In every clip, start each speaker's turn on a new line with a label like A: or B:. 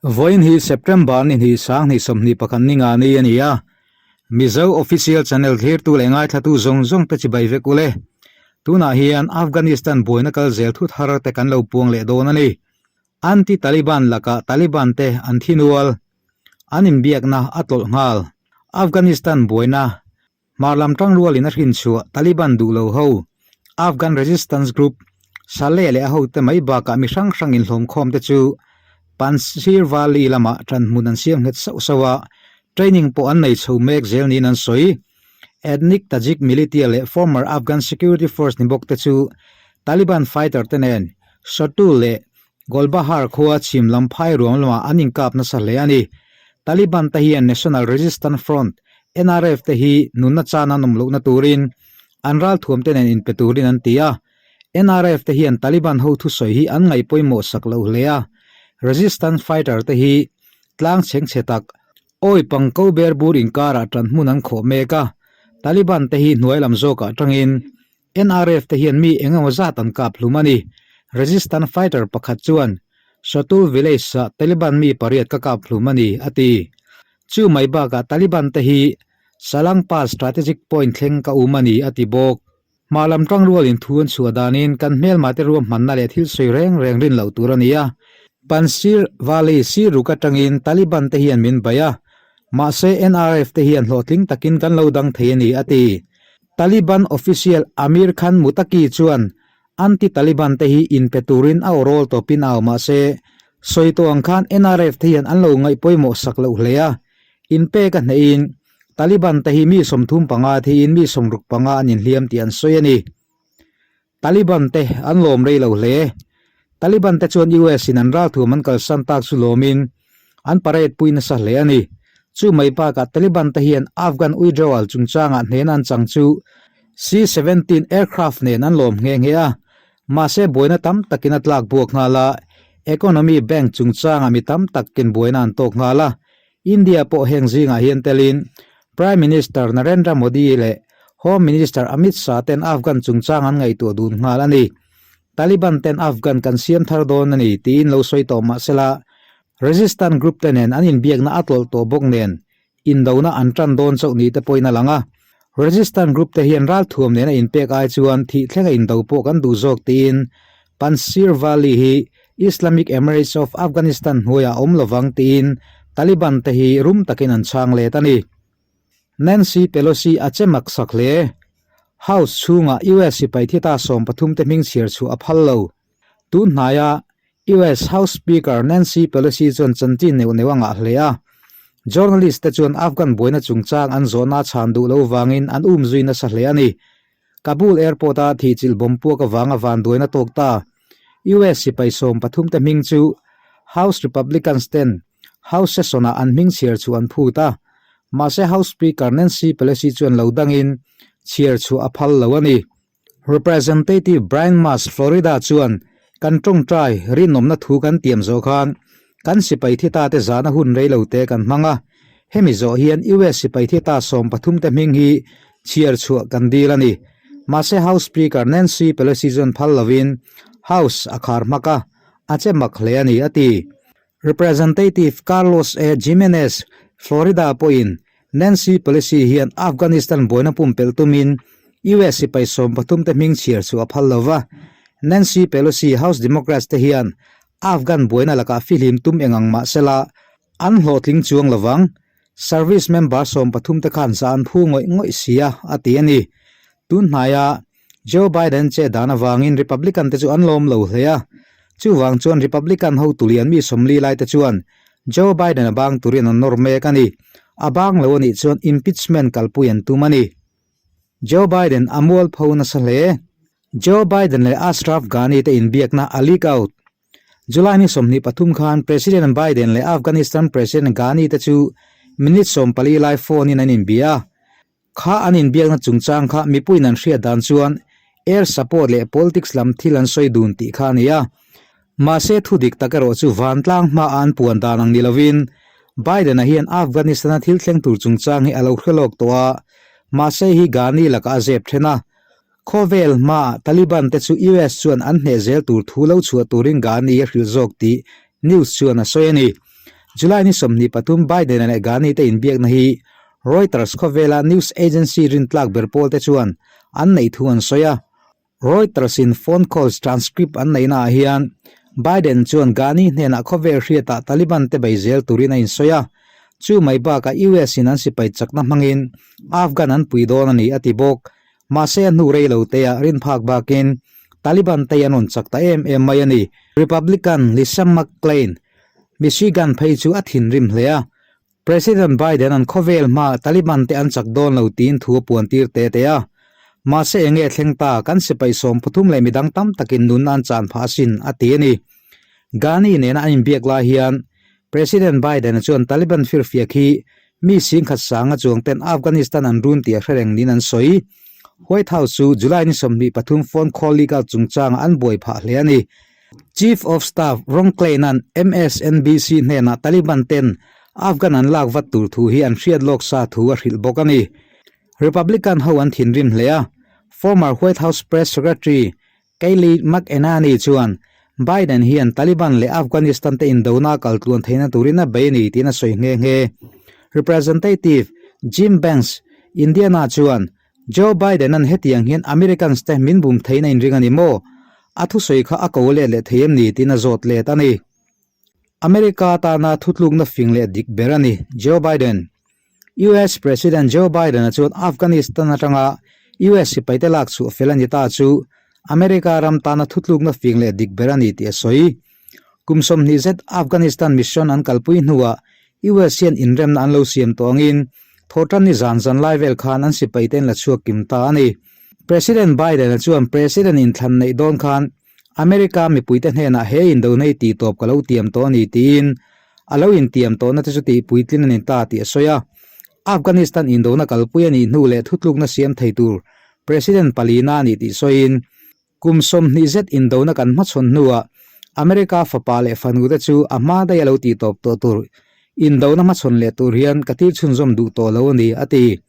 A: Vawiin hi September ni hnih 2021 ni nga ni a ni a, Mizo Official Channel thlirtu leh ngaithlatu zawng zawng te chibai vek ule. Tunah hian Afghanistan buaina kal zel thut har te kan lo puang leh dawn a ni. Anti-Taliban lakah Taliban te an thi nual. An inbiakna a tlawlh nghal. Afghanistan buaina Hmar lam tangrualin a hrinchhuah Taliban duh lo ho, Afghan resistance group, Saleh leh a hote mai bakah mi hrang hrang inhlawmkhawm te chu Panjshir Valley lamah ṭanhmun an siam nghet sauh sauh a, training pawh an nei chho mek zel niin an sawi. Ethnic Tajik militia leh former Afghan security force ni bawk te chu Taliban fighter te nen Shotul leh Golbahar khua chhim lam phai ruang lamah an inkap nasa hle a ni. Taliban te hian National Resistance Front, NRF, te hi nunna chan an awm lohna turin an ralthuam te nen inpe turin an ti a. NRF te hian Taliban ho thusawi hi an ngaih pawimawh sak lo hle a. Resistance fighter te hi tlang chhengchhe tak, awi pang ko ber bur inkarah ṭan hmun an khawh mek a. Taliban te hi hnuai lam zawkah ṭangin NRF te hian mi eng emaw zat an kap hlum a ni. Resistance fighter pakhat chuan, Shatul village-ah Taliban mi pariat ka kap hlum a ni, a ti. Chu mai bakah Taliban te hi Salang Pass strategic point thleng ka um a ni, a ti bawk. Hma lam tangrualin thu an chhuah danin kan hmelmate ruahmanna leh thil sawi reng reng rin loh tur a ni a. Panjshir Valley siruk atangin Taliban te hian min bei a, mahse NRF te hian hlawhtling takin kan lo dang thei a ni, a ti. Taliban official Amir Khan Muttaqi chuan anti-Taliban te hi inpe turin a awrawl tawpin a au mah se, sawi tawh ang khan NRF te hian an lo ngaih pawimawh sak loh hle a. Inpek a hnehin Taliban te hi mi 35 thiin mi 65 an inhliam tih an sawi a ni. Taliban te an lawm rei lo hle. Taliban te chuan US in an ralthuam an kalsan tak chu lawmin an parade pui nasa hle a ni. Chu mai bakah Taliban te hian Afghan withdrawal chungchangah hnena an chang chu C-17 aircraft nen an lawm nghe nghe a. Mahse buaina tam takin a tlak buak nghal a, economy bank chungchangah mi tam takin buaina an tawk nghal a. India pawh heng zingah hian telin Prime Minister Narendra Modi leh Home Minister Amit Shah ten Afghan chungchang an ngaihtuah dun nghal a ni. Taliban ten Afghan kan siam thar dawn a ni tiin lo sawi tawh mah sela, resistance group te nen an inbiakna a tlawlh tawh bawk nen indona an tan dawn chauh ni te pawhin a lang a. Resistance group te hian ralthuam nena inpek ai chuan thih thlenga indo pawh kan duh zawk tiin Panjshir Valley hi Islamic Emirates of Afghanistan hnuaiah a awm lovang tiin Taliban te hi rum takin an chhang let a ni. Nancy Pelosi a che mak sak hle. House chhungah US sipai thi ta 13 te hming chhiar chhuah a phal lo. Tun hnaia US House Speaker Nancy Pelosi chuan chanchin neuh neuh a ngah hle a. Journalist te chuan Afghan buaina chungchang an zawhna chhan duh lo vangin an um zui nasa hle a ni. Kabul airport a thihchilh bomb puak avanga vanduaina tawk ta. US sipai 13 te hming chu House Republicans ten House session ah an hming chhiar chhuah an phut a. Mahse House Speaker Nancy Pelosi chuan lo dangin chhiar chhuah a phal lo a ni. Representative Brian Mast, Florida chuan kan tawngtai rinawmna thu kan tiam zawh khan kan sipai thi ta te zahna hun rei lo te kan hmang a. Hemi zawh hian US sipai thi ta 13 te hming hi chhiar chhuah kan dil a ni. Mahse House Speaker Nancy Pelosi chuan phal lovin House a khar hmak a, a che mak hle a ni, a ti. Representative Carlos A. Gimenez, Florida pawhin Nancy Pelosi hian Afghanistan buaina pumpelh tumin US sipai 13 te hming chhiar chu a phal lo va. Nancy Pelosi House Democrats te hian Afghan buaina lakah fihlim tum eng ang mah sela an hlawhtling chuang lo vang. Service member 13 te khan za an phu ngawih ngawih si a, a ti a ni. Tun hnaia Joe Biden che dan avangin Republican te chu an lawm lo hle a. Chuvang chuan Republican hotu lian mi 40 lai te chuan Joe Biden a bang turin an nawr mek a ni. A bang lo a nih chuan impeachment kalpui an tum a ni. Joe Biden a mualpho nasa hle. Joe Biden leh Ashraf Ghani te inbiakna a leak out. July ni 23 khan President Biden leh Afghanistan President Ghani te chu minute 14 lai phone in an inbia a. Kha an inbiakna chungchang kha mipuiin an hriat dan chuan air support leh politics lam thil an sawi dun tih kha a ni a. Mahse thu dik tak erawh chu vantlang hmaah an puan dan ang ni lovin Biden-a hian Afghanistan-a thil thleng tur chungchang hi a lo hre lawk tawh a, mahse hi Ghani lakah a zep then a. Khawvel hmaah Taliban te chu US chuan an hneh zel tur thu lo chhuah turin Ghani a hrilh zawk tih news chuan a sawi a ni. July ni 23 Biden-a leh Ghani te inbiakna hi Reuters khawvela news agency rintlak ber pawl te chuan an neih thu an sawi a. Reuters in phone calls transcript an neihna ah hian Biden chuan Ghani hnenah khawvel hriatah Taliban te bei zel turin a insawi a, chu mai bakah US in an sipai chakna hmangin Afghan an pui dawn a ni a ti bawk. Mahse a hnu rei lo teah rinphak bakin Taliban te an rawn chak ta em em mai a ni. Republican Lisa McClain, Michigan phei chu a thinrim hle a, President Biden an khawvel hmaah Taliban te an chak dawn lo tiin thu a puan tir te te a. Mahse enge thleng ta, kan sipai 13 leh midang tam takin nunna an chan phah asin, a ti a ni. Ghani nena an inbiak lai hian President Biden-a chuan Taliban firfiak hi mi 10,000 sanga chuang ten Afghanistan an run tih a hre reng niin an sawi. White House chu July ni 23 phone call leak out chungchangah an buai phah hle a ni. Chief of Staff Ron Klain-a'n MSNBC hnenah Taliban ten Afghan an lak vat tur thu hi an hriat lawk sa thu a hrilh bawk a ni. Republican ho an thinrim hle a, former White House Press Secretary Kayleigh McEnany chuan Biden hian Taliban leh Afghanistan te indona kal tluan theihna turin a bei a ni tiin a sawi nghe nghe. Representative Jim Banks, Indiana chuan Joe Biden-a'n hetiang hian Americans te min bum theihna inring a ni maw? A thusawi kha a ko let leh thei em ni tiin a zawt let a ni. America tana thutlukna fing leh dik ber a ni, Joe Biden. US President Joe Biden-a chuan Afghanistan atanga US sipaite lak chhuah fel a ni ta chu America ram tana thutlukna fing leh dik ber a ni tih a sawi. Kum 20 zet Afghanistan mission an kalpui hnuah US hian inremna an lo siam tawh angin thawhtan ni zan zan lai vel khan an sipaite an la chhuak kim ta a ni. President Biden-a chuan President inthlan neih dawn khan America mipuite hnenah he indona hi tihtawp ka lo tiam tawh a ni tiin a lo intiam tawhna te chu tihpuitlin a ni ta tih a sawi a. Afghanistan indona kalpui a nih hnu leh thutlukna siam thei tur President palina a nih tih sawiin kum 20 zet indona kan hmachhawn hnuah America fapa leh fanu te chu a hma daih a lo tihtawp tawh tur indona hmachhawn leh tur hian ka tir chhunzawm duh tawh lo a ni a ti.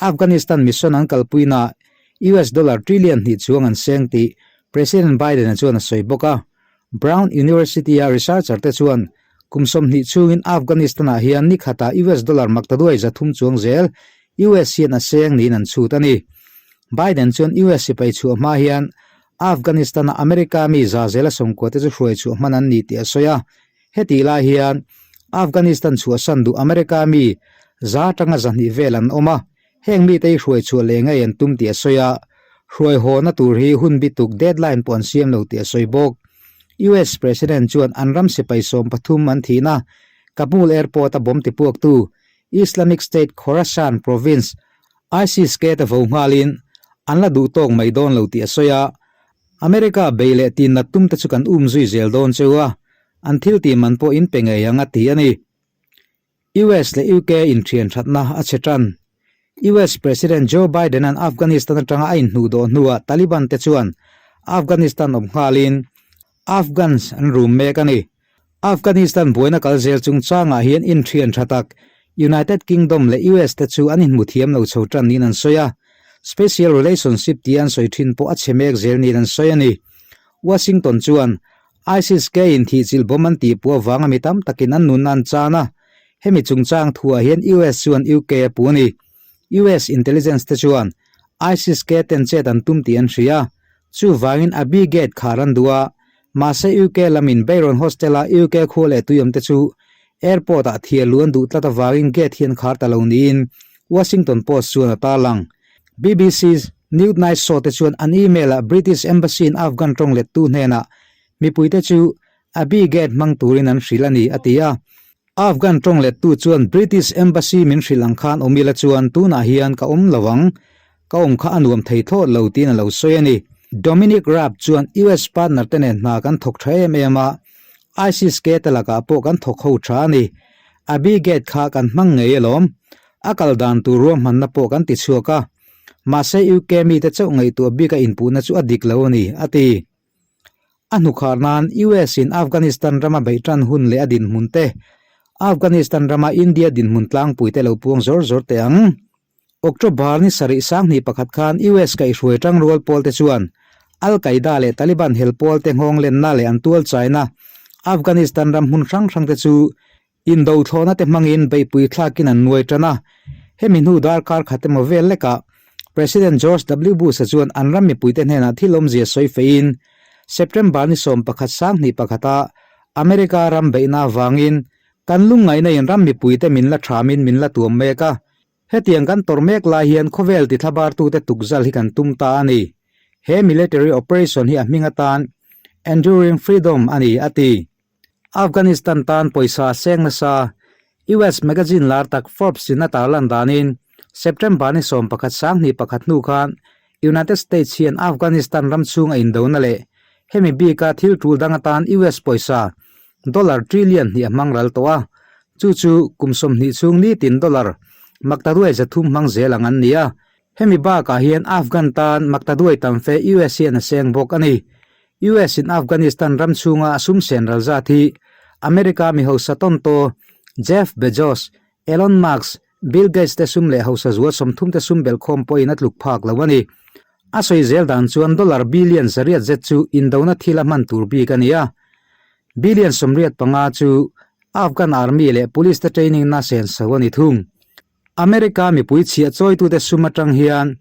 A: Afghanistan mission an kalpuina US dollar trillion hnih chuang an seng tih President Biden-a chuan a sawi bawk a. Brown University-a researcher te chuan kum 20 chhungin Afghanistan-ah hian ni khatah US dollar maktaduai 300 chuang zel US hian a seng niin an chhut a ni. Biden chuan US sipai chhuah hma hian Afghanistan-a America mi za zela 90 te chu hruai chhuah hman an ni tih a sawi a. Hetih lai hian Afghanistan chhuahsan duh America mi za atanga 200 vel an awm a, heng mite hi hruai chhuah leh ngei an tum tih a sawi a, hruai hawna tur hi hun bituk deadline pawh an siam lo tih a sawi bawk. US President chuan an ram sipai 13 an thihna Kabul Airport-a bomb tipuaktu Islamic State Khorasan Province ISIS-K te vo nghalin an la duh tawk mai dawn lo tih a sawi a, America bei leh tin nat tum te chu kan um zui zel dawn cheu a, an thil tih man pawh in pe ngei ang a ti a ni. US leh UK inthian thatna a che tan. US President Joe Biden-a'n Afghanistan atanga a inhnuh dawh hnuah Taliban te chuan Afghanistan awm nghalin Afghans an rum mek a ni. Afghanistan buaina kal zel chungchangah hian inthian tha tak United Kingdom leh US te chu an inhmu thiam lo chho tan niin an sawi a, special relationship tia an sawi thin pawh a chhe mek zel niin an sawi a ni. Washington chuan ISIS-K in thihchilh bomb an tihpuah avanga mi tam takin an nunna an chan a, hemi chungchang thuah hian US chuan UK a pu a ni. US intelligence te chuan ISIS-K ten chet an tum tih an hria a, chuvangin Abiy Gate khar an duh a, mahse UK lamin Bayron Hostel-a UK khua leh tui awmte chu airport-ah thial lu an duh tlat avangin gate hi an khar ta lo niin Washington Post chuan a tarlang. BBC's Newt Night Show te chuan an email-ah British Embassy-in Afghan tawng lettu hnenah mipuite chu Abiy Gate hmang turin an hrilh a ni, a ti a. Afghan tawng lettu chuan British Embassy min hrilh ang khan awm ila chuan tunah hian ka awm lo ang, ka awm kha a nuam thei thlawt lo tiin a lo sawi a ni. Dominic Raab chuan US partner te nen hna kan thawk tha em em a, ISIS-K te lakah pawh kan thawk ho tha a ni. Abiy Gate kha kan hmang ngei alawm. A kal dan tur ruahmanna pawh kan ti chhuak a. Mahse UK mite chauh ngaihtuah bika inpuhna chu a dik lo a ni, a ti. A hnukhar nan US in Afghanistan rama beih tan hun leh a dinhmun te, Afghanistan rama India dinhmun tlangpui te lo puang zawr zawr teh ang. October ni sarih 2001 khan US kaihhruai tangrual pawl te chuan Al Qaeda leh Taliban hel pawl te nghawng lenna leh an tual chaina Afghanistan ram hmun hrang hrang te chu. Indo thlawhna te hmangin beihpui thlakin an nuai tan a. Hemi hnu darkar khat emaw vel lekah President George W. Bush-a chuan an ram mipuite hnenah thil awmzia sawi feiin September ni 11 21 a America ram beihna avangin kan lungngaihna in ram mipuite min la thamin min la tuam mek a. Hetiang kan tawrh mek lai hian khawvel tithlabartute tukzal hi kan tum ta a ni. He military operation hi a hming atan Enduring Freedom a ni, a ti. Afghanistan tan pawisa a seng nasa. US magazine lar tak Forbes in a tarlan danin September ni 11 21 hnu khan United States hian Afghanistan ram chhung a indona leh hemi bika thil tul dang atan US pawisa dollar trillion hnih a hmang ral tawh a, chu chu kum 20 chhung nitin dollar maktaduai 300 hmang zel ang an ni a. Hemi bakah hian Afghan tan maktaduai tam fe US hian a seng bawk a ni. US in Afghanistan ram chhunga a sum sen ral zat hi America mi hausa tawntaw Jeff Bezos, Elon Musk, Bill Gates te sum leh hausa zual 30 te sum belhkhawm pawhin a tluk phak lo a ni. A sawi zel dan chuan dollar billion 800 zet chu indona thil a hman tur bik a ni a. Billion 85 chu Afghan army leh police te training na senso a ni thung. America mipui chhiah chawitute sum atang hian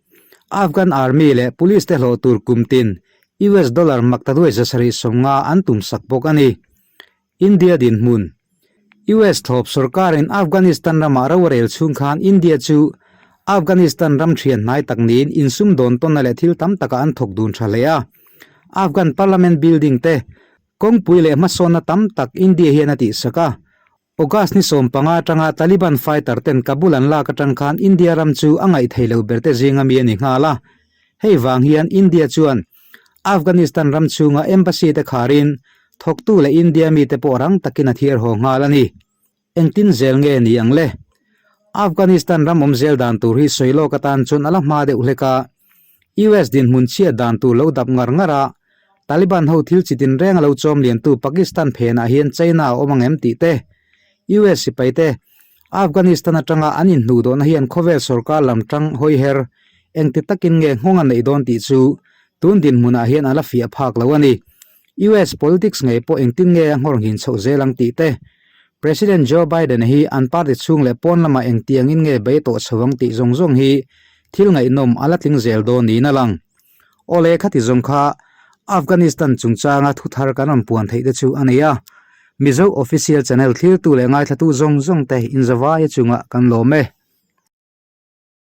A: Afghan army leh police te hlawh tur kum tin US dollar maktaduai 750 an tum sak bawk a ni. India dinhmun US thlawp sorkarin Afghanistan ramah ro a rel chhung khan India chu Afghanistan ram thian hnai tak niin insum dawn tawnna leh thil tam takah an thawk dun tha hle a. Afghan parliament building te kawngpui leh hmasawnna tam tak India hian a tihsak a. August ni 15 atanga Taliban fighter ten Kabul an lak atang khan India ram chu a ngaih thei lo ber te zinga mi a ni nghal a. Hei vang hian India chuan Afghanistan ram chhunga embassy te kharin thawktu leh India mi te pawh rang takin a thiar haw nghal a ni. Engtin zel nge ni ang le? Afghanistan ram awm zel dan tur hi sawi lawk atan chuan a la hma deuh hlek a. US dinhmun chhiat dan tur lo dap ngar ngar a, Taliban ho thil chi tinreng a lo chawm liantu Pakistan phenah hian China a awm ang em tih te, US sipai te Afghanistan atanga an inhnuh dawhna hian khawvel sorkar lam tang hawi her engti takin nge nghawng a neih dawn tih chu tun dinhmunah hian a la fiah phak lo a ni. US politics ngei pawh engtin nge a nghawr nghin chhoh zel ang tih te, President Joe Biden hi an party chhung leh pawn lamah engtiangin nge bei tawh chho ang tih zawng zawng hi thil ngaihnawm a la tling zel dawn niin a lang. Awle khati zawng kha Afghanistan chungchanga thu thar kan rawn puan theih te chu a nei a. Mizo Official Channel thlirtu leh ngaithlatu zawng zawng te inzavaia chungah kan lawm e.